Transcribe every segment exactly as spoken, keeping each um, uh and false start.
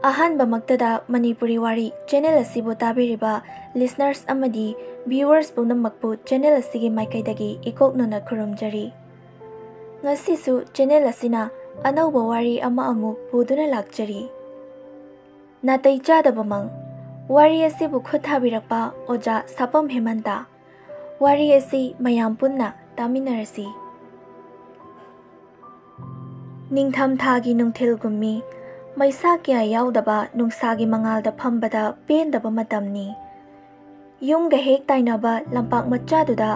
ꯑꯍꯥꯟꯕꯃꯛꯇꯗ ꯃꯅꯤꯄꯨꯔꯤ ꯋꯥꯔꯤ ꯆꯦꯅꯦꯜ ꯑꯁꯤꯕꯨ ꯇꯥꯕꯤꯔꯤꯕ listeners ꯑꯃꯗꯤ viewers ꯄꯨꯝꯅꯃꯛꯄꯨ ꯆꯦꯅꯦꯜ ꯑꯁꯤꯒꯤ ꯃꯥꯏꯀꯩꯗꯒꯤ ꯏꯀꯣꯛꯅꯅ ꯈꯨꯔꯨꯝꯖꯔꯤ꯫ ꯉꯁꯤꯁꯨ ꯆꯦꯅꯦꯜ ꯑꯁꯤꯅ ꯑꯅꯧꯕ ꯋꯥꯔꯤ ꯑꯃ ꯑꯃꯨꯛ ꯄꯨꯗꯨꯅ ꯂꯥꯛꯆꯔꯤ꯫ ꯅꯥꯇꯩ ꯆꯥꯗꯕ ꯃꯪ꯫ ꯋꯥꯔꯤ ꯑꯁꯤꯕꯨ ꯈꯨꯠ ꯊꯥꯕꯤꯔꯛꯄ ꯑꯣꯖꯥ ꯁꯥꯄꯝ ꯍꯦꯃꯟꯇ꯫ ꯋꯥꯔꯤ ꯑꯁꯤ ꯃꯌꯥꯝ ꯄꯨꯟꯅ ꯇꯥꯃꯤꯟꯅꯔꯁꯤ꯫ ꯅꯤꯡꯊꯝ ꯊꯥꯒꯤ ꯅꯨꯡꯊꯤꯜꯒꯨꯝꯃꯤ, ꯃꯩꯁꯥ ꯀꯌꯥ ꯌꯥꯎꯗꯕ ꯅꯨꯡꯁꯥꯒꯤ ꯃꯉꯥꯜꯗ ꯐꯝꯕꯗ ꯄꯦꯟꯗꯕ ꯃꯇꯝꯅꯤ꯫ ꯌꯨꯝꯒ ꯍꯦꯛ ꯇꯥꯏꯅꯕ ꯂꯝꯄꯥꯛ ꯃꯆꯥꯗꯨꯗ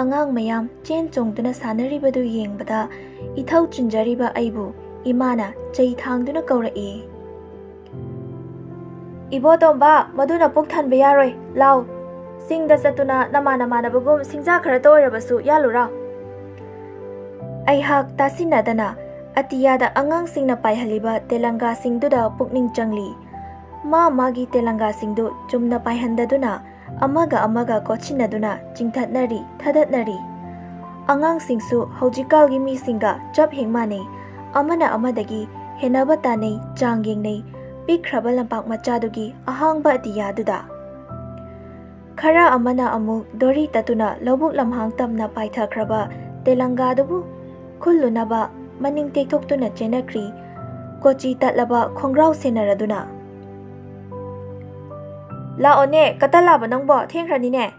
ꯑꯉꯥꯡ ꯃꯌꯥꯝ ꯆꯦꯟ ꯆꯣꯡꯗꯨꯅ ꯁꯥꯟꯅꯔꯤꯕꯗꯨ ꯌꯦꯡꯕꯗ ꯏꯊꯧ ꯆꯤꯟꯖꯔꯤꯕ ꯑꯩꯕꯨ ꯏꯃꯥꯅ ꯆꯩ ꯊꯥꯡꯗꯨꯅ ꯀꯧꯔꯛꯏ꯫ "ꯏꯕꯣꯇꯣꯝꯕ, ꯃꯗꯨꯅ ꯄꯨꯛ ꯊꯟꯕ ꯌꯥꯔꯣꯏ, ꯂꯥꯎ꯫ ꯆꯤꯡꯗ ꯆꯠꯇꯨꯅ ꯅꯃꯥꯟ ꯅꯃꯥꯟꯅꯕꯒꯨꯝ ꯁꯤꯡꯖꯥ ꯈꯔꯇ ꯑꯣꯏꯔꯕꯁꯨ ꯌꯥꯜꯂꯨꯔꯥ?" ꯑꯩꯍꯥꯛ ꯇꯥꯁꯤꯟꯅꯗꯅ ꯑꯇꯤꯌꯥꯗ ꯑꯉꯥꯡꯁꯤꯡꯅ ꯄꯥꯏꯍꯜꯂꯤꯕ ꯇꯦꯂꯪꯒꯥꯁꯤꯡꯗꯨꯗ ꯄꯨꯛꯅꯤꯡ ꯆꯪꯂꯤ꯫ ꯃꯥ ꯃꯥꯒꯤ ꯇꯦꯂꯪꯒꯥꯁꯤꯡꯗꯨ ꯆꯨꯝꯅ ꯄꯥꯏꯍꯟꯗꯗꯨꯅ ꯑꯃꯒ ꯑꯃꯒ ꯀꯣꯠꯁꯤꯟꯅꯗꯨꯅ ꯆꯤꯡꯊꯠꯅꯔꯤ, ꯊꯗꯠꯅꯔꯤ꯫ ꯑꯉꯥꯡꯁꯤꯡꯁꯨ ꯍꯧꯖꯤꯛꯀꯥꯜꯒꯤ ꯃꯤꯁꯤꯡꯒ ꯆꯞ ꯍꯦꯛ ꯃꯥꯟꯅꯩ꯫ ꯑꯃꯅ ꯑꯃꯗꯒꯤ ꯍꯦꯟꯅꯕ ꯇꯥꯟꯅꯩ, ꯆꯥꯡ ꯌꯦꯡꯅꯩ, ꯄꯤꯛꯈ꯭ꯔꯕ ꯂꯝꯄꯥꯛ ꯃꯆꯥꯗꯨꯒꯤ ꯑꯍꯥꯡꯕ ꯑꯇꯤꯌꯥꯗꯨꯗ꯫ ꯈꯔ ꯑꯃꯅ ꯑꯃꯨꯛ ꯗꯣꯔꯤ ꯇꯠꯇꯨꯅ ꯂꯧꯕꯨꯛ ꯂꯝꯍꯥꯡ ꯇꯝꯅ ꯄꯥꯏꯊꯈ꯭ꯔꯕ ꯇꯦꯂꯪꯒꯥꯗꯨꯕꯨ ꯈꯨꯜꯂꯨꯅꯕ ꯃꯅꯤꯡ ꯇꯦꯛꯊꯣꯛꯇꯨꯅ ꯆꯦꯟꯅꯈ꯭ꯔꯤ, ꯀꯣꯆꯤ ꯇꯠꯂꯕ ꯈꯣꯡꯒ꯭ꯔꯥꯎ ꯁꯦꯟꯅꯔꯗꯨꯅ꯫ "ꯂꯥꯛꯑꯣꯅꯦ, ꯀꯇꯜ ꯂꯥꯕ ꯅꯪꯕꯣ, ꯊꯦꯡꯈ꯭ꯔꯅꯤꯅꯦ!"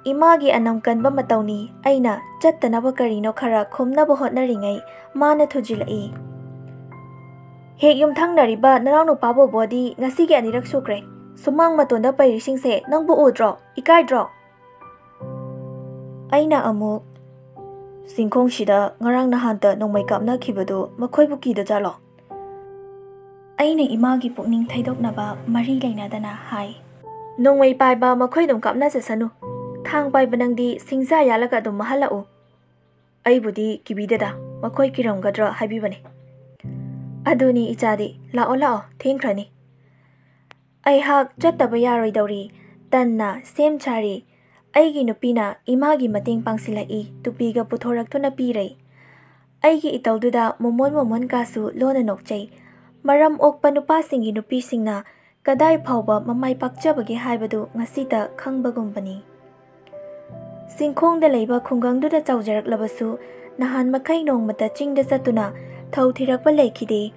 ꯏꯃꯥꯒꯤ ꯑꯅꯝ ꯀꯟꯕ ꯃꯇꯧꯅꯤ꯫ ꯑꯩꯅ ꯆꯠꯇꯅꯕ ꯀꯔꯤꯅꯣ ꯈꯔ ꯈꯨꯝꯅꯕ ꯍꯣꯠꯅꯔꯤꯉꯩ ꯃꯥꯅ ꯊꯨꯖꯤꯜꯂꯛꯏ꯫ "ꯍꯦꯛ ꯌꯨꯝꯊꯪꯅꯔꯤꯕ ꯅꯅꯥꯎꯅꯨꯄꯥ ꯕꯣꯕꯣꯗꯤ ꯉꯁꯤꯒꯤ ꯑꯅꯤꯔꯛ ꯁꯨꯈ꯭ꯔꯦ꯫ ꯁꯨꯃꯥꯡ ꯃꯇꯣꯟꯗ ꯄꯩꯔꯤꯁꯤꯡꯁꯦ ꯅꯪꯕꯨ ꯎꯗ꯭ꯔꯣ? ꯏꯀꯥꯏꯗ꯭ꯔꯣ?" ꯑꯩꯅ ꯑꯃꯨꯛ, "ꯆꯤꯡꯈꯣꯡꯁꯤꯗ ꯉꯔꯥꯡ ꯅꯍꯥꯟꯇ ꯅꯣꯡꯃꯩ ꯀꯥꯞꯅꯈꯤꯕꯗꯨ ꯃꯈꯣꯏꯕꯨ ꯀꯤꯗꯖꯥꯠꯂꯣ?" ꯑꯩꯅ ꯏꯃꯥꯒꯤ ꯄꯨꯛꯅꯤꯡ ꯊꯩꯗꯣꯛꯅꯕ ꯃꯔꯤ ꯂꯩꯅꯗꯅ ꯍꯥꯏ꯫ "ꯅꯣꯡꯃꯩ ꯄꯥꯏꯕ ꯃꯈꯣꯏ ꯑꯗꯨꯝ ꯀꯥꯞꯅꯖꯁꯅꯨ꯫ ꯊꯥꯡ ꯄꯥꯏꯕ ꯅꯪꯗꯤ ꯁꯤꯡꯖꯥ ꯌꯥꯜꯂꯒ ꯑꯗꯨꯝ ꯃꯍꯜꯂꯛꯎ꯫ ꯑꯩꯕꯨꯗꯤ ꯀꯤꯕꯤꯗꯦꯗ, ꯃꯈꯣꯏ ꯀꯤꯔꯝꯒꯗ꯭ꯔꯥ ꯍꯥꯏꯕꯤꯕꯅꯤ꯫ ꯑꯗꯨꯅꯤ ꯏꯆꯥꯗꯤ, ꯂꯥꯛꯑꯣ ꯂꯥꯛꯑꯣ, ꯊꯦꯡꯈ꯭ꯔꯅꯤ꯫" ꯑꯩꯍꯥꯛ ꯆꯠꯇꯕ ꯌꯥꯔꯣꯏꯗꯧꯔꯤ꯫ ꯇꯟꯅ ꯁꯦꯝ ꯁꯥꯔꯤ꯫ ꯑꯩꯒꯤ ꯅꯨꯄꯤꯅ ꯏꯃꯥꯒꯤ ꯃꯇꯦꯡ ꯄꯥꯡꯁꯤꯜꯂꯛꯏ, ꯇꯨꯄꯤꯒ ꯄꯨꯊꯣꯔꯛꯇꯨꯅ ꯄꯤꯔꯦ꯫ ꯑꯩꯒꯤ ꯏꯇꯧꯗꯨꯗ ꯃꯣꯃꯣꯟ ꯃꯣꯃꯣꯟ ꯀꯥꯁꯨ ꯂꯣꯟꯅ ꯅꯣꯛꯆꯩ꯫ ꯃꯔꯝ ꯑꯣꯛꯄ ꯅꯨꯄꯥꯁꯤꯡꯒꯤ ꯅꯨꯄꯤꯁꯤꯡꯅ ꯀꯗꯥꯏ ꯐꯥꯎꯕ ꯃꯃꯥꯏ ꯄꯥꯛꯆꯕꯒꯦ ꯍꯥꯏꯕꯗꯨ ꯉꯁꯤꯇ ꯈꯪꯕꯒꯨꯝꯕꯅꯤ꯫ ꯆꯤꯡꯈꯣꯡꯗ ꯂꯩꯕ ꯈꯨꯡꯒꯪꯗꯨꯗ ꯆꯥꯎꯖꯔꯛꯂꯕꯁꯨ, ꯅꯍꯥꯟ ꯃꯈꯩ ꯅꯣꯡꯃꯇ ꯆꯤꯡꯗ ꯆꯠꯇꯨꯅ ꯊꯧ ꯊꯤꯔꯛꯄ ꯂꯩꯈꯤꯗꯦ꯫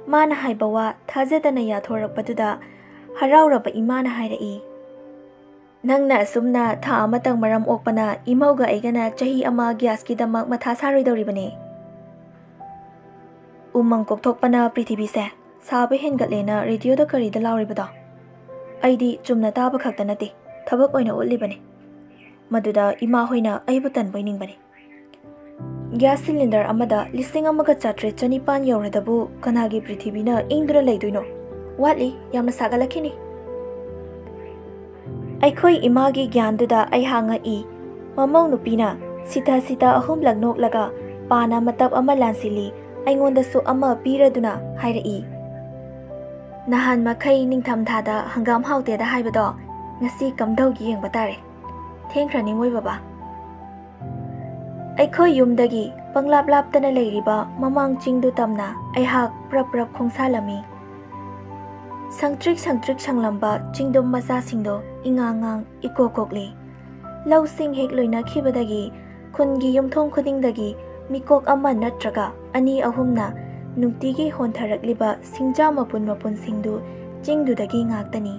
ꯃꯥꯅ ꯍꯥꯏꯕ ꯋꯥ ꯊꯥꯖꯗꯅ ꯌꯥꯊꯣꯔꯛꯄꯗꯨꯗ ꯍꯔꯥꯎꯔꯕ ꯏꯃꯥꯅ ꯍꯥꯏꯔꯛꯏ, "ꯅꯪꯅ ꯑꯁꯨꯝꯅ ꯊꯥ ꯑꯃꯇꯪ ꯃꯔꯝ ꯑꯣꯛꯄꯅ ꯏꯃꯧꯒ ꯑꯩꯒꯅ ꯆꯍꯤ ꯑꯃ ꯒ꯭ꯌꯥꯁꯀꯤꯗꯃꯛ ꯃꯊꯥ ꯁꯥꯔꯣꯏꯗꯧꯔꯤꯕꯅꯦ꯫ ꯎꯃꯪ ꯀꯣꯛꯊꯣꯛꯄꯅ ꯄ꯭ꯔꯤꯊꯤꯕꯤꯁꯦ ꯁꯥꯕ ꯍꯦꯟꯒꯠꯂꯦꯅ ꯔꯦꯗꯤꯑꯣꯗ ꯀꯔꯤꯗ ꯂꯥꯎꯔꯤꯕꯗꯣ? ꯑꯩꯗꯤ ꯆꯨꯝꯅ ꯇꯥꯕ ꯈꯛꯇ ꯅꯠꯇꯦ, ꯊꯕꯛ ꯑꯣꯏꯅ ꯎꯠꯂꯤꯕꯅꯤ꯫ ꯃꯗꯨꯗ ꯏꯃꯥ ꯍꯣꯏꯅ ꯑꯩꯕꯨ ꯇꯟꯕꯣꯏ ꯅꯤꯡꯕꯅꯤ꯫ ꯒ꯭ꯌꯥꯁ ꯁꯤꯂꯤꯟꯗꯔ ꯑꯃꯗ ꯂꯤꯁꯤꯡ ꯑꯃꯒ ꯆꯥꯇ꯭ꯔꯦꯠ ꯆꯅꯤꯄꯥꯟ ꯌꯧꯔꯗꯕꯨ ꯀꯅꯥꯒꯤ ꯄ꯭ꯔꯤꯊꯤꯕꯤꯅ ꯏꯪꯗꯨꯅ ꯂꯩꯗꯣꯏꯅꯣ? ꯋꯥꯠꯂꯤ, ꯌꯥꯝꯅ ꯁꯥꯒꯠꯂꯛꯈꯤꯅꯤ꯫" ꯑꯩꯈꯣꯏ ꯏꯃꯥꯒꯤ ꯒ꯭ꯌꯥꯟꯗꯨꯗ ꯑꯩꯍꯥꯛ ꯉꯛꯏ꯫ ꯃꯃꯧ ꯅꯨꯄꯤꯅ ꯁꯤꯊ ꯁꯤꯊ ꯑꯍꯨꯝꯂꯛ ꯅꯣꯛꯂꯒ ꯄꯥꯅ ꯃꯇꯞ ꯑꯃ ꯂꯥꯟꯁꯤꯜꯂꯤ, ꯑꯩꯉꯣꯟꯗꯁꯨ ꯑꯃ ꯄꯤꯔꯗꯨꯅ ꯍꯥꯏꯔꯛꯏ, "ꯅꯍꯥꯟ ꯃꯈꯩ ꯅꯤꯡꯊꯝꯊꯥꯗ ꯍꯪꯒꯥꯝ ꯍꯥꯎꯇꯦꯗ ꯍꯥꯏꯕꯗꯣ ꯉꯁꯤ ꯀꯝꯗꯧꯒꯦ ꯌꯦꯡꯕ ꯇꯥꯔꯦ꯫ ꯊꯦꯡꯈ꯭ꯔꯅꯤ ꯃꯣꯏ ꯕꯕꯥ꯫" ꯑꯩꯈꯣꯏ ꯌꯨꯝꯗꯒꯤ ꯄꯪꯂꯥꯞ ꯂꯥꯞꯇꯅ ꯂꯩꯔꯤꯕ ꯃꯃꯥꯡ ꯆꯤꯡꯗꯨ ꯇꯝꯅ ꯑꯩꯍꯥꯛ ꯄ꯭ꯔꯞ ꯄ꯭ꯔꯞ ꯈꯣꯡꯁꯥꯜꯂꯝꯃꯤ꯫ ꯁꯪꯇ꯭ꯔꯤꯛ ꯁꯪꯇ꯭ꯔꯤꯛ ꯁꯪꯂꯝꯕ ꯆꯤꯡꯗꯨꯝ ꯃꯆꯥꯁꯤꯡꯗꯣ ꯏꯉꯥꯡ ꯉꯥꯡ ꯏꯀꯣꯛ ꯀꯣꯛꯂꯤ꯫ ꯂꯧꯁꯤꯡ ꯍꯦꯛ ꯂꯣꯏꯅꯈꯤꯕꯗꯒꯤ ꯈꯨꯟꯒꯤ ꯌꯨꯝꯊꯣꯡ ꯈꯨꯗꯤꯡꯗꯒꯤ ꯃꯤꯀꯣꯛ ꯑꯃ ꯅꯠꯇ꯭ꯔꯒ ꯑꯅꯤ ꯑꯍꯨꯝꯅ ꯅꯨꯡꯇꯤꯒꯤ ꯍꯣꯟꯊꯔꯛꯂꯤꯕ ꯁꯤꯡꯖꯥ ꯃꯄꯨꯟ ꯃꯄꯨꯟꯁꯤꯡꯗꯨ ꯆꯤꯡꯗꯨꯗꯒꯤ ꯉꯥꯛꯇꯅꯤ꯫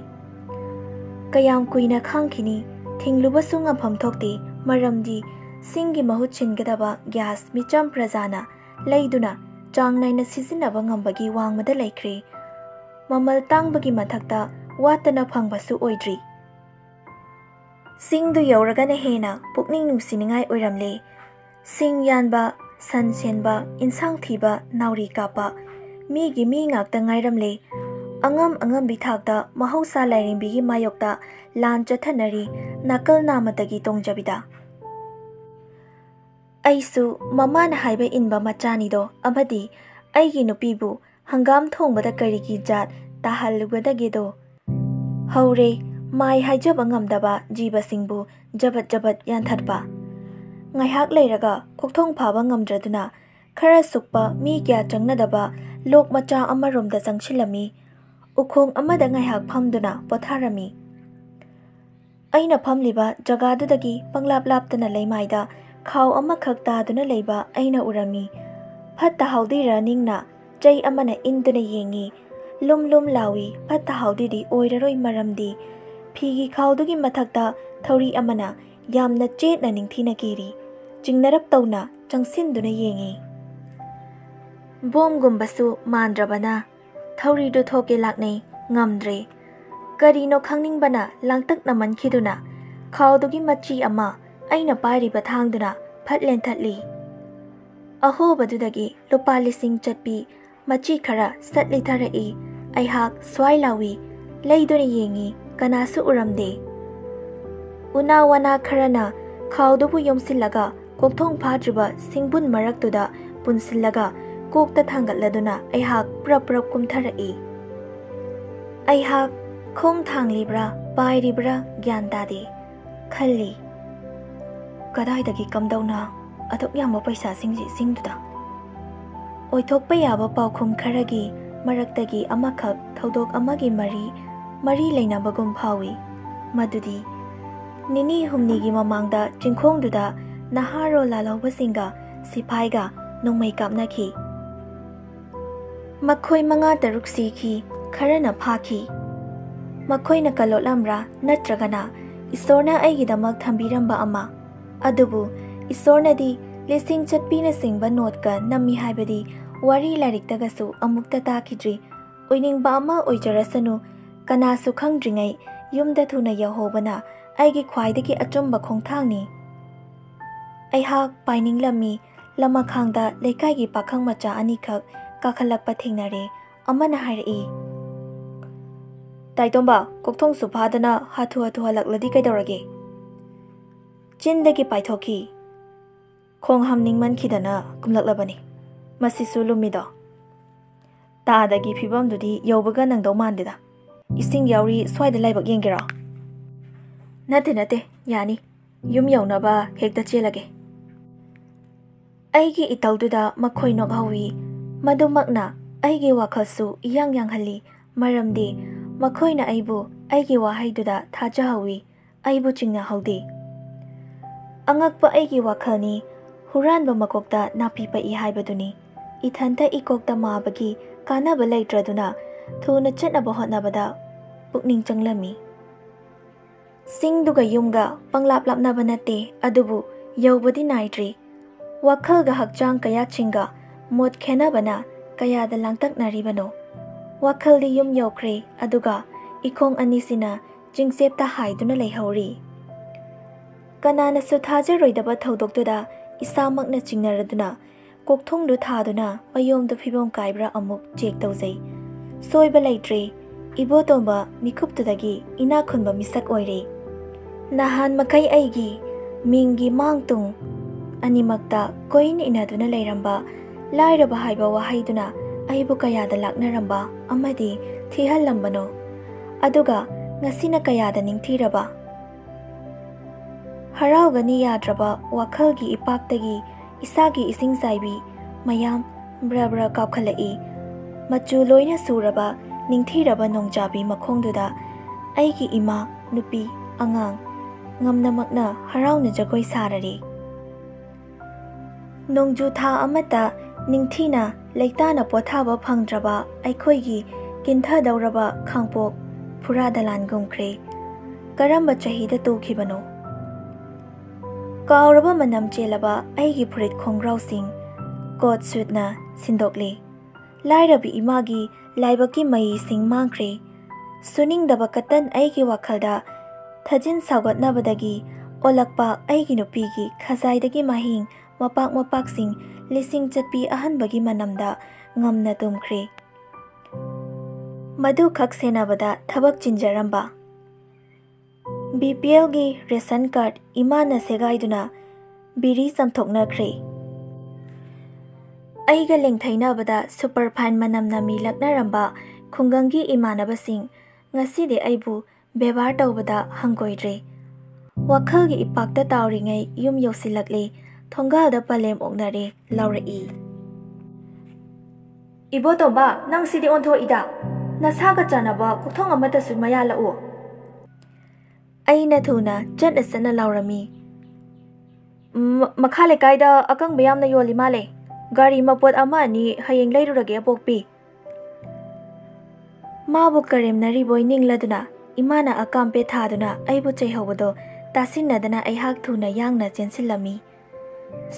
ꯀꯌꯥꯝ ꯀꯨꯏꯅ ꯈꯥꯡꯈꯤꯅꯤ? ꯊꯤꯡꯂꯨꯕꯁꯨ ꯉꯝꯐꯝ ꯊꯣꯛꯇꯦ, ꯃꯔꯝꯗꯤ ꯁꯤꯡꯒꯤ ꯃꯍꯨꯠ ꯁꯤꯟꯒꯗꯕ ꯒ꯭ꯌꯥꯁ ꯃꯤꯆꯝ ꯄ꯭ꯔꯖꯥꯅ ꯂꯩꯗꯨꯅ ꯆꯥꯡ ꯅꯥꯏꯅ ꯁꯤꯖꯤꯟꯅꯕ ꯉꯝꯕꯒꯤ ꯋꯥꯡꯃꯗ ꯂꯩꯈ꯭ꯔꯦ꯫ ꯃꯃꯜ ꯇꯥꯡꯕꯒꯤ ꯃꯊꯛꯇ ꯋꯥꯠꯇꯅ ꯐꯪꯕꯁꯨ ꯑꯣꯏꯗ꯭ꯔꯤ꯫ ꯆꯤꯡꯗꯨ ꯌꯧꯔꯒꯅ ꯍꯦꯟꯅ ꯄꯨꯛꯅꯤꯡ ꯅꯨꯡꯁꯤꯅꯤꯡꯉꯥꯏ ꯑꯣꯏꯔꯝꯂꯦ꯫ ꯁꯤꯡ ꯌꯥꯟꯕ, ꯁꯟ ꯁꯦꯟꯕ, ꯏꯟꯁꯥꯡ ꯊꯤꯕ, ꯅꯥꯎꯔꯤ ꯀꯥꯞꯄ, ꯃꯤꯒꯤ ꯃꯤ ꯉꯥꯛꯇ ꯉꯥꯏꯔꯝꯂꯦ꯫ ꯑꯉꯝ ꯑꯉꯝꯕꯤ ꯊꯥꯛꯇ ꯃꯍꯧꯁꯥ ꯂꯥꯏꯔꯦꯝꯕꯤꯒꯤ ꯃꯥꯌꯣꯛꯇ ꯂꯥꯟ ꯆꯠꯊꯅꯔꯤ, ꯅꯥꯀꯜ ꯅꯥꯃꯇꯒꯤ ꯇꯣꯡꯖꯕꯤꯗ꯫ ꯑꯩꯁꯨ ꯃꯃꯥꯅ ꯍꯥꯏꯕ ꯏꯟꯕ ꯃꯆꯥꯅꯤꯗꯣ, ꯑꯃꯗꯤ ꯑꯩꯒꯤ ꯅꯨꯄꯤꯕꯨ ꯍꯪꯒꯥꯝ ꯊꯣꯡꯕꯗ ꯀꯔꯤꯒꯤ ꯖꯥꯠ ꯇꯥꯍꯜꯂꯨꯒꯗꯒꯦꯗꯣ? ꯍꯧꯔꯦ, ꯃꯥꯏ ꯍꯥꯏꯖꯕ ꯉꯝꯗꯕ ꯖꯤꯕꯁꯤꯡꯕꯨ ꯖꯕꯠ ꯖꯕꯠ ꯌꯥꯟꯊꯠꯄ꯫ ꯉꯥꯏꯍꯥꯛ ꯂꯩꯔꯒ ꯀꯣꯛꯊꯣꯡ ꯐꯥꯕ ꯉꯝꯗ꯭ꯔꯗꯨꯅ ꯈꯔ ꯁꯨꯛꯄ ꯃꯤ ꯀꯌꯥ ꯆꯪꯅꯗꯕ ꯂꯣꯛ ꯃꯆꯥ ꯑꯃꯔꯣꯝꯗ ꯆꯪꯁꯤꯜꯂꯝꯃꯤ꯫ ꯎꯈꯣꯡ ꯑꯃꯗ ꯉꯥꯏꯍꯥꯛ ꯐꯝꯗꯨꯅ ꯄꯣꯊꯥꯔꯝꯃꯤ꯫ ꯑꯩꯅ ꯐꯝꯂꯤꯕ ꯖꯒꯥꯗꯨꯗꯒꯤ ꯄꯪꯂꯥꯞ ꯂꯥꯞꯇꯅ ꯂꯩꯃꯥꯏꯗ ꯈꯥꯎ ꯑꯃꯈꯛ ꯇꯥꯗꯨꯅ ꯂꯩꯕ ꯑꯩꯅ ꯎꯔꯝꯃꯤ꯫ ꯐꯠꯇ ꯍꯥꯎꯗꯤꯔ ꯅꯤꯡꯅ ꯆꯩ ꯑꯃꯅ ꯏꯟꯗꯨꯅ ꯌꯦꯡꯉꯤ꯫ ꯂꯨꯝ ꯂꯨꯝ ꯂꯥꯎꯏ꯫ ꯐꯠꯇ ꯍꯥꯎꯗꯤꯗꯤ ꯑꯣꯏꯔꯔꯣꯏ, ꯃꯔꯝꯗꯤ ꯐꯤꯒꯤ ꯈꯥꯎꯗꯨꯒꯤ ꯃꯊꯛꯇ ꯊꯧꯔꯤ ꯑꯃꯅ ꯌꯥꯝꯅ ꯆꯦꯠꯅ ꯅꯤꯡꯊꯤꯅ ꯀꯤꯔꯤ꯫ ꯆꯤꯡꯅꯔꯞ ꯇꯧꯅ ꯆꯪꯁꯤꯟꯗꯨꯅ ꯌꯦꯡꯉꯤ꯫ ꯕꯣꯝꯒꯨꯝꯕꯁꯨ ꯃꯥꯟꯗ꯭ꯔꯕꯅ ꯊꯧꯔꯤꯗꯨ ꯊꯣꯛꯀꯦ ꯂꯥꯛꯅꯩ, ꯉꯝꯗ꯭ꯔꯦ꯫ ꯀꯔꯤꯅꯣ ꯈꯪꯅꯤꯡꯕꯅ ꯂꯥꯡꯇꯛꯅꯃꯟꯈꯤꯗꯨꯅ ꯈꯥꯎꯗꯨꯒꯤ ꯃꯆꯤ ꯑꯃ ꯑꯩꯅ ꯄꯥꯏꯔꯤꯕ ꯊꯥꯡꯗꯨꯅ ꯐꯠ ꯂꯦꯟꯊꯠꯂꯤ꯫ ꯑꯍꯣꯕꯗꯨꯗꯒꯤ ꯂꯨꯄꯥ ꯂꯤꯁꯤꯡ ꯆꯠꯄꯤ ꯃꯆꯤ ꯈꯔ ꯁꯠ ꯂꯤꯊꯔꯛꯏ꯫ ꯑꯩꯍꯥꯛ ꯁ꯭ꯋꯥꯏ ꯂꯥꯎꯏ, ꯂꯩꯗꯨꯅ ꯌꯦꯡꯉꯤ, ꯀꯅꯥꯁꯨ ꯎꯔꯝꯗꯦ꯫ ꯎꯅꯥ ꯋꯥꯅꯥ ꯈꯔꯅ ꯈꯥꯎꯗꯨꯕꯨ ꯌꯣꯝꯁꯤꯜꯂꯒ ꯀꯣꯛꯊꯣꯡ ꯐꯥꯗ꯭ꯔꯤꯕ ꯁꯤꯡꯕꯨꯟ ꯃꯔꯛꯇꯨꯗ ꯄꯨꯟꯁꯤꯜꯂꯒ ꯀꯣꯛꯇ ꯊꯥꯡꯒꯠꯂꯗꯨꯅ ꯑꯩꯍꯥꯛ ꯄ꯭ꯔꯞ ꯄ꯭ꯔꯞ ꯀꯨꯝꯊꯔꯛꯏ꯫ ꯑꯩꯍꯥꯛ ꯈꯣꯡ ꯊꯥꯡꯂꯤꯕ꯭ꯔꯥ ꯄꯥꯏꯔꯤꯕ꯭ꯔꯥ ꯒ꯭ꯌꯥꯟ ꯇꯥꯗꯦ꯫ ꯈꯜꯂꯤ, "ꯀꯗꯥꯏꯗꯒꯤ ꯀꯝꯗꯧꯅ ꯑꯗꯨꯛ ꯌꯥꯝꯕ ꯄꯩꯁꯥꯁꯤꯡꯁꯤ ꯏꯁꯤꯡꯗꯨꯗ?" ꯑꯣꯏꯊꯣꯛꯄ ꯌꯥꯕ ꯄꯥꯎꯈꯨꯝ ꯈꯔꯒꯤ ꯃꯔꯛꯇꯒꯤ ꯑꯃꯈꯛ ꯊꯧꯗꯣꯛ ꯑꯃꯒꯤ ꯃꯔꯤ, ꯃꯔꯤ ꯂꯩꯅꯕꯒꯨꯝ ꯐꯥꯎꯏ꯫ ꯃꯗꯨꯗꯤ ꯅꯤꯅꯤ ꯍꯨꯝꯅꯤꯒꯤ ꯃꯃꯥꯡꯗ ꯆꯤꯡꯈꯣꯡꯗꯨꯗ ꯅꯍꯥꯔꯣꯜ ꯂꯥꯜꯍꯧꯕꯁꯤꯡꯒ ꯁꯤꯐꯥꯏꯒ ꯅꯣꯡꯃꯩ ꯀꯥꯞꯅꯈꯤ꯫ ꯃꯈꯣꯏ ꯃꯉꯥ ꯇꯔꯨꯛ ꯁꯤꯈꯤ, ꯈꯔꯅ ꯐꯥꯈꯤ꯫ ꯃꯈꯣꯏꯅ ꯀꯂꯣꯠꯂꯝꯕ꯭ꯔꯥ ꯅꯠꯇ꯭ꯔꯒꯅ ꯏꯁꯣꯔꯅ ꯑꯩꯒꯤꯗꯃꯛ ꯊꯝꯕꯤꯔꯝꯕ ꯑꯃ? ꯑꯗꯨꯕꯨ ꯏꯁꯣꯔꯅꯗꯤ ꯂꯤꯁꯤꯡ ꯆꯠꯄꯤꯅꯆꯤꯡꯕ ꯅꯣꯠꯀ ꯅꯝꯃꯤ ꯍꯥꯏꯕꯗꯤ ꯋꯥꯔꯤ ꯂꯥꯏꯔꯤꯛꯇꯒꯁꯨ ꯑꯃꯨꯛꯇ ꯇꯥꯈꯤꯗ꯭ꯔꯤ꯫ ꯑꯣꯏꯅꯤꯡꯕ ꯑꯃ ꯑꯣꯏꯖꯔꯁꯅꯨ, ꯀꯅꯥꯁꯨ ꯈꯪꯗ꯭ꯔꯤꯉꯩ ꯌꯨꯝꯗ ꯊꯨꯅ ꯌꯧꯍꯧꯕꯅ ꯑꯩꯒꯤ ꯈ꯭ꯋꯥꯏꯗꯒꯤ ꯑꯆꯨꯝꯕ ꯈꯣꯡꯊꯥꯡꯅꯤ꯫ ꯑꯩꯍꯥꯛ ꯄꯥꯏꯅꯤꯡꯂꯝꯃꯤ꯫ ꯂꯃꯈꯥꯡꯗ ꯂꯩꯀꯥꯏꯒꯤ ꯄꯥꯈꯪ ꯃꯆꯥ ꯑꯅꯤꯈꯛ ꯀꯥꯈꯠꯂꯛꯄ ꯊꯦꯡꯅꯔꯦ꯫ ꯑꯃꯅ ꯍꯥꯏꯔꯛꯏ, "ꯇꯥꯏꯇꯣꯝꯕ, ꯀꯣꯛꯊꯣꯡꯁꯨ ꯐꯥꯗꯅ ꯍꯥꯊꯨ ꯍꯥꯊꯨ ꯍꯜꯂꯛꯂꯗꯤ ꯀꯩꯗꯧꯔꯒꯦ?" ꯆꯤꯟꯗꯒꯤ ꯄꯥꯏꯊꯣꯛꯈꯤ, "ꯈꯣꯡ ꯍꯥꯝꯅꯤꯡꯃꯟꯈꯤꯗꯅ ꯀꯨꯝꯂꯛꯂꯕꯅꯤ꯫ ꯃꯁꯤꯁꯨ ꯂꯨꯝꯃꯤꯗꯣ꯫ ꯇꯥꯗꯒꯤ ꯐꯤꯕꯝꯗꯨꯗꯤ ꯌꯧꯕꯒ ꯅꯪꯗꯧ ꯃꯥꯟꯗꯦꯗ꯫ ꯏꯁꯤꯡ ꯌꯥꯎꯔꯤ, ꯁ꯭ꯋꯥꯏꯗ ꯂꯥꯏꯕꯛ ꯌꯦꯡꯒꯦꯔꯣ?" "ꯅꯠꯇꯦ, ꯅꯠꯇꯦ, ꯌꯥꯅꯤ꯫ ꯌꯨꯝ ꯌꯧꯅꯕ ꯍꯦꯛꯇ ꯆꯦꯜꯂꯒꯦ꯫" ꯑꯩꯒꯤ ꯏꯇꯧꯗꯨꯗ ꯃꯈꯣꯏ ꯅꯣꯛꯍꯧꯏ꯫ ꯃꯗꯨꯃꯛꯅ ꯑꯩꯒꯤ ꯋꯥꯈꯜꯁꯨ ꯏꯌꯥꯡ ꯌꯥꯡꯍꯜꯂꯤ, ꯃꯔꯝꯗꯤ ꯃꯈꯣꯏꯅ ꯑꯩꯕꯨ ꯑꯩꯒꯤ ꯋꯥꯍꯩꯗꯨꯗ ꯊꯥꯖꯍꯧꯏ, ꯑꯩꯕꯨ ꯆꯤꯡꯅꯍꯧꯗꯦ꯫ ꯑꯉꯛꯄ ꯑꯩꯒꯤ ꯋꯥꯈꯜꯅꯤ, ꯍꯨꯔꯥꯟꯕ ꯃꯀꯣꯛꯇ ꯅꯥꯄꯤ ꯄꯛꯏ ꯍꯥꯏꯕꯗꯨꯅꯤ꯫ ꯏꯊꯟꯇ ꯏꯀꯣꯛꯇ ꯃꯥꯕꯒꯤ ꯀꯥꯟꯅꯕ ꯂꯩꯇ꯭ꯔꯗꯨꯅ ꯊꯨꯅ ꯆꯠꯅꯕ ꯍꯣꯠꯅꯕꯗ ꯄꯨꯛꯅꯤꯡ ꯆꯪꯂꯝꯃꯤ꯫ ꯆꯤꯡꯗꯨꯒ ꯌꯨꯝꯒ ꯄꯪꯂꯥꯞ ꯂꯥꯞꯅꯕ ꯅꯠꯇꯦ, ꯑꯗꯨꯕꯨ ꯌꯧꯕꯗꯤ ꯅꯥꯏꯗ꯭ꯔꯤ꯫ ꯋꯥꯈꯜꯒ ꯍꯛꯆꯥꯡ ꯀꯌꯥꯠꯁꯤꯡꯒ ꯃꯣꯠ ꯈꯦꯟꯅꯕꯅ ꯀꯌꯥꯗ ꯂꯥꯡꯇꯛꯅꯔꯤꯕꯅꯣ꯫ ꯋꯥꯈꯜꯗꯤ ꯌꯨꯝ ꯌꯧꯈ꯭ꯔꯦ, ꯑꯗꯨꯒ ꯏꯈꯣꯡ ꯑꯅꯤꯁꯤꯅ ꯆꯤꯡꯆꯦꯞꯇ ꯍꯥꯏꯗꯨꯅ ꯂꯩꯍꯧꯔꯤ꯫ ꯀꯅꯥꯅꯁꯨ ꯊꯥꯖꯔꯣꯏꯗꯕ ꯊꯧꯗꯣꯛꯇꯨꯗ ꯏꯁꯥꯃꯛꯅ ꯆꯤꯡꯅꯔꯗꯨꯅ ꯀꯣꯛꯊꯣꯡꯗꯨ ꯊꯥꯗꯨꯅ ꯃꯌꯣꯝꯗꯨ ꯐꯤꯕꯝ ꯀꯥꯏꯕ꯭ꯔꯥ ꯑꯃꯨꯛ ꯆꯦꯛ ꯇꯧꯖꯩ꯫ ꯁꯣꯏꯕ ꯂꯩꯇ꯭ꯔꯦ, ꯏꯕꯣꯇꯣꯝꯕ ꯃꯤꯀꯨꯞꯇꯨꯗꯒꯤ ꯏꯅꯥꯛ ꯈꯨꯟꯕ ꯃꯤꯁꯛ ꯑꯣꯏꯔꯦ꯫ ꯅꯍꯥꯟ ꯃꯈꯩ ꯑꯩꯒꯤ ꯃꯤꯡꯒꯤ ꯃꯥꯡ ꯇꯨꯡ ꯑꯅꯤꯃꯛꯇ ꯀꯣꯏꯟ ꯏꯅꯗꯨꯅ ꯂꯩꯔꯝꯕ ꯂꯥꯏꯔꯕ ꯍꯥꯏꯕ ꯋꯥꯍꯩꯗꯨꯅ ꯑꯩꯕꯨ ꯀꯌꯥꯗ ꯂꯥꯛꯅꯔꯝꯕ ꯑꯃꯗꯤ ꯊꯤꯍꯜꯂꯝꯕꯅꯣ꯫ ꯑꯗꯨꯒ ꯉꯁꯤꯅ ꯀꯌꯥꯗ ꯅꯤꯡꯊꯤꯔꯕ꯫ ꯍꯔꯥꯎꯒꯅꯤ ꯌꯥꯗ꯭ꯔꯕ ꯋꯥꯈꯜꯒꯤ ꯏꯄꯥꯛꯇꯒꯤ ꯏꯁꯥꯒꯤ ꯏꯁꯤꯡ ꯆꯥꯏꯕꯤ ꯃꯌꯥꯝ ꯕ꯭ꯔ ꯕ꯭ꯔ ꯀꯥꯞꯈꯠꯂꯛꯏ꯫ ꯃꯆꯨ ꯂꯣꯏꯅ ꯁꯨꯔꯕ ꯅꯤꯡꯊꯤꯔꯕ ꯅꯣꯡꯖꯥꯕꯤ ꯃꯈꯣꯡꯗꯨꯗ ꯑꯩꯒꯤ ꯏꯃꯥ, ꯅꯨꯄꯤ, ꯑꯉꯥꯡ ꯉꯝꯅꯃꯛꯅ ꯍꯔꯥꯎꯅ ꯖꯒꯣꯏ ꯁꯥꯔꯔꯤ꯫ ꯅꯣꯡꯖꯨ ꯊꯥ ꯑꯃꯠꯇ ꯅꯤꯡꯊꯤꯅ ꯂꯩꯇꯥꯅ ꯄꯣꯊꯥꯕ ꯐꯪꯗ꯭ꯔꯕ ꯑꯩꯈꯣꯏꯒꯤ ꯀꯤꯟꯊꯗꯧꯔꯕ ꯈꯥꯡꯄꯣꯛ ꯐꯨꯔꯥ ꯗꯂꯥꯟꯒꯨꯝꯈ꯭ꯔꯦ꯫ ꯀꯔꯝꯕ ꯆꯍꯤꯗ ꯇꯨꯈꯤꯕꯅꯣ? ꯀꯥꯎꯔꯕ ꯃꯅꯝ ꯆꯦꯜꯂꯕ ꯑꯩꯒꯤ ꯐꯨꯔꯤꯠ ꯈꯣꯡꯒ꯭ꯔꯥꯎꯁꯤꯡ ꯀꯣꯠ ꯁꯨꯠꯅ ꯁꯤꯟꯗꯣꯛꯂꯤ꯫ ꯂꯥꯏꯔꯕꯤ ꯏꯃꯥꯒꯤ ꯂꯥꯏꯕꯛꯀꯤ ꯃꯩꯁꯤꯡ ꯃꯥꯡꯈ꯭ꯔꯦ꯫ ꯁꯨꯅꯤꯡꯗꯕ ꯀꯇꯟ ꯑꯩꯒꯤ ꯋꯥꯈꯜꯗ ꯊꯥꯖꯤꯟ ꯁꯥꯎꯒꯠꯅꯕꯗꯒꯤ ꯑꯣꯜꯂꯛꯄ ꯑꯩꯒꯤ ꯅꯨꯄꯤꯒꯤ ꯈꯖꯥꯏꯗꯒꯤ ꯃꯍꯤꯡ ꯃꯄꯥꯛ ꯃꯄꯥꯛꯁꯤꯡ ꯂꯤꯁꯤꯡ ꯆꯠꯄꯤ ꯑꯍꯟꯕꯒꯤ ꯃꯅꯝꯗ ꯉꯝꯅ ꯇꯨꯝꯈ꯭ꯔꯦ꯫ ꯃꯗꯨꯈꯛ ꯁꯦꯟꯅꯕꯗ ꯊꯕꯛ ꯆꯤꯟꯖꯔꯝꯕ꯫ ꯕꯤ ꯄꯤ ꯑꯦꯜꯒꯤ ꯔꯦꯁꯟ ꯀꯥꯔꯗ ꯏꯃꯥꯅ ꯁꯦꯒꯥꯏꯗꯨꯅ ꯕꯤꯔꯤ ꯆꯥꯝꯊꯣꯛꯅꯈ꯭ꯔꯦ꯫ ꯑꯩꯒ ꯂꯦꯡꯊꯩꯅꯕꯗ ꯁꯨꯄꯔ ꯐꯥꯏꯟ ꯃꯅꯝ ꯅꯝꯃꯤ ꯂꯛꯅꯔꯝꯕ ꯈꯨꯡꯒꯪꯒꯤ ꯏꯃꯥꯟꯅꯕꯁꯤꯡ ꯉꯁꯤꯗꯤ ꯑꯩꯕꯨ ꯕꯦꯕꯥꯔ ꯇꯧꯕꯗ ꯍꯪꯒꯣꯏꯗ꯭ꯔꯦ꯫ ꯋꯥꯈꯜꯒꯤ ꯏꯄꯥꯛꯇ ꯇꯥꯎꯔꯤꯉꯩ ꯌꯨꯝ ꯌꯧꯁꯤꯜꯂꯛꯂꯦ, ꯊꯣꯡꯒꯥꯜꯗ ꯄꯂꯦꯝ ꯑꯣꯛꯅꯔꯦ ꯂꯥꯎꯔꯛꯏ꯫ ꯏꯕꯣꯇꯣꯝꯕ, ꯅꯪ ꯁꯤꯗꯤ ꯑꯣꯟꯊꯣꯛꯏꯗ꯫ ꯅꯁꯥꯒ ꯆꯥꯟꯅꯕ ꯀꯣꯛꯊꯣꯡ ꯑꯃꯠꯇꯁꯨ ꯃꯌꯥꯜꯂꯛꯎ꯫ ꯑꯩꯅ ꯊꯨꯅ ꯆꯠꯅ ꯆꯠꯅ ꯂꯥꯎꯔꯝꯃꯤ꯫ "ꯃ-, ꯃꯈꯥ ꯂꯩꯀꯥꯏꯗ ꯑꯀꯪꯕ ꯌꯥꯝꯅ ꯌꯣꯜꯂꯤ ꯃꯥꯜꯂꯦ꯫ ꯒꯥꯔꯤ ꯃꯄꯣꯠ ꯑꯃ ꯑꯅꯤ ꯍꯌꯦꯡ ꯂꯩꯔꯨꯔꯒꯦ, ꯑꯄꯣꯛꯄꯤ꯫" ꯃꯥꯕꯨ ꯀꯔꯦꯝꯅꯔꯤꯕꯣꯏ ꯅꯤꯡꯂꯗꯨꯅ ꯏꯃꯥꯅ ꯑꯀꯥꯝꯄꯦ ꯊꯥꯗꯨꯅ ꯑꯩꯕꯨ ꯆꯩꯍꯧꯕꯗꯣ ꯇꯥꯁꯤꯟꯅꯗꯅ ꯑꯩꯍꯥꯛ ꯊꯨꯅ ꯌꯥꯡꯅ ꯆꯦꯟꯁꯤꯜꯂꯝꯃꯤ꯫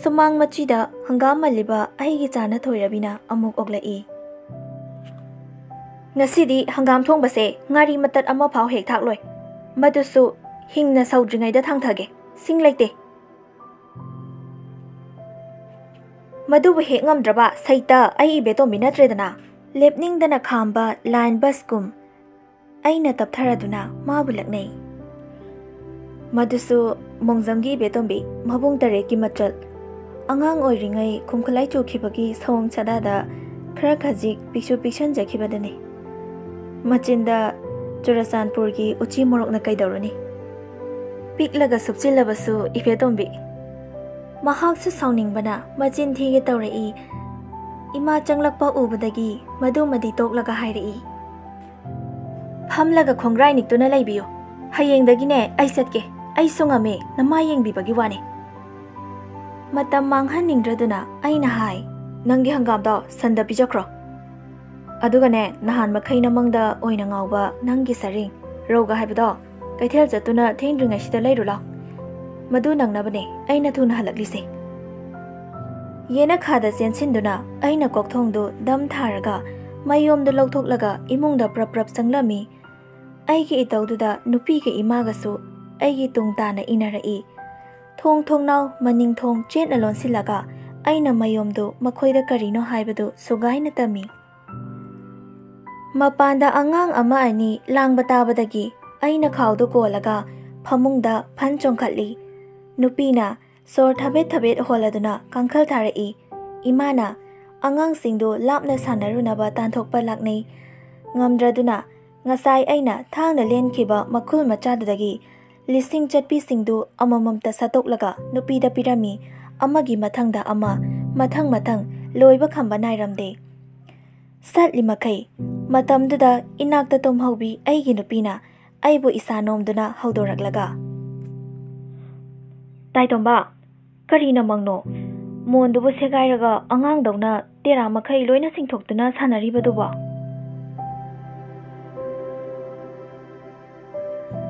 ꯁꯨꯃꯥꯡ ꯃꯆꯤꯗ ꯍꯪꯒꯥꯝ ꯃꯜꯂꯤꯕ ꯑꯩꯒꯤ ꯆꯥꯅ ꯊꯣꯏꯔꯕꯤꯅ ꯑꯃꯨꯛ ꯑꯣꯛꯂꯛꯏ꯫ "ꯉꯁꯤꯗꯤ ꯍꯪꯒꯥꯝ ꯊꯣꯡꯕꯁꯦ ꯉꯥꯔꯤ ꯃꯇꯠ ꯑꯃ ꯐꯥꯎ ꯍꯦꯛ ꯊꯥꯛꯂꯣꯏ꯫ ꯃꯗꯨꯁꯨ ꯍꯤꯡꯅ ꯁꯧꯗ꯭ꯔꯤꯉꯩꯗ ꯊꯥꯡꯊꯒꯦ꯫ ꯁꯤꯡ ꯂꯩꯇꯦ꯫" "ꯃꯗꯨꯕꯨ ꯍꯦꯛ ꯉꯝꯗ꯭ꯔꯕ ꯁꯩꯇ ꯑꯩ ꯏꯕꯦꯇꯣꯝꯕꯤ ꯅꯠꯇ꯭ꯔꯦꯗꯅ꯫" ꯂꯦꯞꯅꯤꯡꯗꯅ ꯈꯥꯝꯕ ꯂꯥꯏꯟ ꯕꯁꯀꯨꯝ ꯑꯩꯅ ꯇꯞꯊꯔꯗꯨꯅ ꯃꯥꯕꯨ ꯂꯛꯅꯩ꯫ ꯃꯗꯨꯁꯨ ꯃꯣꯡꯖꯝꯒꯤ ꯏꯕꯦꯇꯣꯝꯕꯤ, ꯃꯕꯨꯡ ꯇꯔꯦꯠꯀꯤ ꯃꯆꯜ꯫ ꯑꯉꯥꯡ ꯑꯣꯏꯔꯤꯉꯩ ꯈꯣꯡꯈꯨꯠꯂꯥꯏ ꯆꯨꯈꯤꯕꯒꯤ ꯁꯑꯣꯡ ꯁꯥꯗꯥꯗ ꯈꯔ ꯈꯖꯤꯛ ꯄꯤꯛꯁꯨ ꯄꯤꯛꯁꯟꯖꯈꯤꯕꯗꯨꯅꯤ꯫ ꯃꯆꯤꯟꯗ ꯆꯨꯔꯆꯥꯟꯄꯨꯔꯒꯤ ꯎꯆꯤ ꯃꯣꯔꯣꯛꯅ ꯀꯩꯗꯧꯔꯨꯅꯤ? ꯄꯤꯛꯂꯒ ꯁꯨꯞꯆꯤꯜꯂꯕꯁꯨ ꯏꯕꯦꯇꯣꯝꯕꯤ꯫ ꯃꯍꯥꯛꯁꯨ ꯁꯥꯎꯅꯤꯡꯕꯅ ꯃꯆꯤꯟ ꯊꯤꯒꯦ ꯇꯧꯔꯛꯏ꯫ ꯏꯃꯥ ꯆꯪꯂꯛꯄ ꯎꯕꯗꯒꯤ ꯃꯗꯨꯃꯗꯤ ꯇꯣꯛꯂꯒ ꯍꯥꯏꯔꯛꯏ, "ꯐꯝꯂꯒ ꯈꯣꯡꯒ꯭ꯔꯥꯏ ꯅꯤꯛꯇꯨꯅ ꯂꯩꯕꯤꯌꯨ꯫ ꯍꯌꯦꯡꯗꯒꯤꯅꯦ ꯑꯩ ꯆꯠꯀꯦ꯫ ꯑꯩꯁꯨ ꯉꯝꯃꯦ, ꯅꯃꯥ ꯌꯦꯡꯕꯤꯕꯒꯤ ꯋꯥꯅꯤ꯫" ꯃꯇꯝ ꯃꯥꯡꯍꯟꯅꯤꯡꯗ꯭ꯔꯗꯨꯅ ꯑꯩꯅ ꯍꯥꯏ, "ꯅꯪꯒꯤ ꯍꯪꯒꯥꯝꯗꯣ ꯁꯟꯗ ꯄꯤꯖꯈ꯭ꯔꯣ꯫ ꯑꯗꯨꯒꯅꯦ, ꯅꯍꯥꯟ ꯃꯈꯩ ꯅꯃꯪꯗ ꯑꯣꯏꯅ ꯉꯥꯎꯕ ꯅꯪꯒꯤ ꯁꯔꯦꯡ, ꯔꯧꯒ ꯍꯥꯏꯕꯗꯣ, ꯀꯩꯊꯦꯜ ꯆꯠꯇꯨꯅ ꯊꯦꯡꯗ꯭ꯔꯤꯉꯩꯁꯤꯗ ꯂꯩꯔꯨ ꯂꯥꯎ꯫ ꯃꯗꯨ ꯅꯪꯅꯕꯅꯦ ꯑꯩꯅ ꯊꯨꯅ ꯍꯜꯂꯛꯂꯤꯁꯦ꯫" ꯌꯦꯅꯈꯥꯗ ꯆꯦꯟꯁꯤꯟꯗꯨꯅ ꯑꯩꯅ ꯀꯣꯛꯊꯣꯡꯗꯨ ꯗꯝ ꯊꯥꯔꯒ ꯃꯌꯣꯝꯗꯨ ꯂꯧꯊꯣꯛꯂꯒ ꯏꯃꯨꯡꯗ ꯄ꯭ꯔꯞ ꯄ꯭ꯔꯞ ꯆꯪꯂꯝꯃꯤ꯫ ꯑꯩꯒꯤ ꯏꯇꯧꯗꯨꯗ ꯅꯨꯄꯤꯒ ꯏꯃꯥꯒꯁꯨ ꯑꯩꯒꯤ ꯇꯨꯡ ꯇꯥꯅ ꯏꯟꯅꯔꯛꯏ꯫ ꯊꯣꯡ ꯊꯣꯡꯅꯥꯎ ꯃꯅꯤꯡ ꯊꯣꯡ ꯆꯦꯠꯅ ꯂꯣꯟꯁꯤꯜꯂꯒ ꯑꯩꯅ ꯃꯌꯣꯝꯗꯨ ꯃꯈꯣꯏꯗ ꯀꯔꯤꯅꯣ ꯍꯥꯏꯕꯗꯨ ꯁꯨꯒꯥꯏꯅ ꯇꯝꯃꯤ꯫ ꯃꯄꯥꯟꯗ ꯑꯉꯥꯡ ꯑꯃ ꯑꯅꯤ ꯂꯥꯡꯕ ꯇꯥꯕꯗꯒꯤ ꯑꯩꯅ ꯈꯥꯎꯗꯨ ꯀꯣꯜꯂꯒ ꯐꯃꯨꯡꯗ ꯐꯟ ꯆꯣꯡꯈꯠꯂꯤ꯫ ꯅꯨꯄꯤꯅ ꯁꯣꯔ ꯊꯕꯦꯠ ꯊꯕꯦꯠ ꯍꯣꯜꯂꯗꯨꯅ ꯀꯥꯡꯈꯜ ꯊꯥꯔꯛꯏ꯫ ꯏꯃꯥꯅ ꯑꯉꯥꯡꯁꯤꯡꯗꯨ ꯂꯥꯞꯅ ꯁꯥꯟꯅꯔꯨꯅꯕ ꯇꯥꯟꯊꯣꯛꯄ ꯂꯥꯛꯅꯩ꯫ ꯉꯝꯗ꯭ꯔꯗꯨꯅ ꯉꯁꯥꯏ ꯑꯩꯅ ꯊꯥꯡꯅ ꯂꯦꯟꯈꯤꯕ ꯃꯈꯨꯜ ꯃꯆꯥꯗꯨꯗꯒꯤ ꯂꯤꯁꯤꯡ ꯆꯠꯄꯤꯁꯤꯡꯗꯨ ꯑꯃꯃꯝꯇ ꯁꯠꯇꯣꯛꯂꯒ ꯅꯨꯄꯤꯗ ꯄꯤꯔꯝꯃꯤ꯫ ꯑꯃꯒꯤ ꯃꯊꯪꯗ ꯑꯃ, ꯃꯊꯪ ꯃꯊꯪ, ꯂꯣꯏꯕ ꯈꯝꯕ ꯅꯥꯏꯔꯝꯗꯦ꯫ ꯁꯠꯂꯤ ꯃꯈꯩ ꯃꯇꯝꯗꯨꯗ ꯏꯅꯥꯛꯇ ꯇꯨꯝꯍꯧꯕꯤ ꯑꯩꯒꯤ ꯅꯨꯄꯤꯅ ꯑꯩꯕꯨ ꯏꯁꯥ ꯅꯣꯝꯗꯨꯅ ꯍꯧꯗꯣꯔꯛꯂꯒ, "ꯇꯥꯏꯇꯣꯝꯕ, ꯀꯔꯤ ꯅꯃꯪꯅꯣ? ꯃꯣꯟꯗꯨꯕꯨ ꯁꯦꯒꯥꯏꯔꯒ ꯑꯉꯥꯡꯗꯧꯅ ꯇꯦꯔꯥ ꯃꯈꯩ ꯂꯣꯏꯅ ꯆꯤꯡꯊꯣꯛꯇꯨꯅ ꯁꯥꯟꯅꯔꯤꯕꯗꯨꯕꯣ?"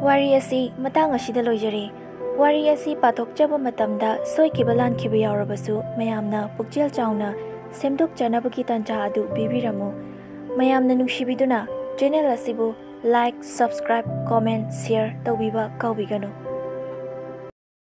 ꯋꯥꯔꯤ ꯑꯁꯤ ꯃꯇꯥꯡ ꯑꯁꯤꯗ ꯂꯣꯏꯖꯔꯦ꯫ ꯋꯥꯔꯤ ꯑꯁꯤ ꯄꯥꯊꯣꯛꯆꯕ ꯃꯇꯝꯗ ꯁꯣꯏꯈꯤꯕ ꯂꯥꯟꯈꯤꯕ ꯌꯥꯎꯔꯕꯁꯨ ꯃꯌꯥꯝꯅ ꯄꯨꯛꯆꯦꯜ ꯆꯥꯎꯅ ꯁꯦꯝꯗꯣꯛꯆꯅꯕꯒꯤ ꯇꯥꯟꯖꯥ ꯑꯗꯨ ꯄꯤꯕꯤꯔꯝꯃꯨ꯫ ꯃꯌꯥꯝꯅ ꯅꯨꯡꯁꯤꯕꯤꯗꯨꯅ ꯆꯦꯅꯦꯜ ꯑꯁꯤꯕꯨ like, subscribe, comment, share ꯇꯧꯕꯤꯕ ꯀꯥꯎꯕꯤꯒꯅꯨ꯫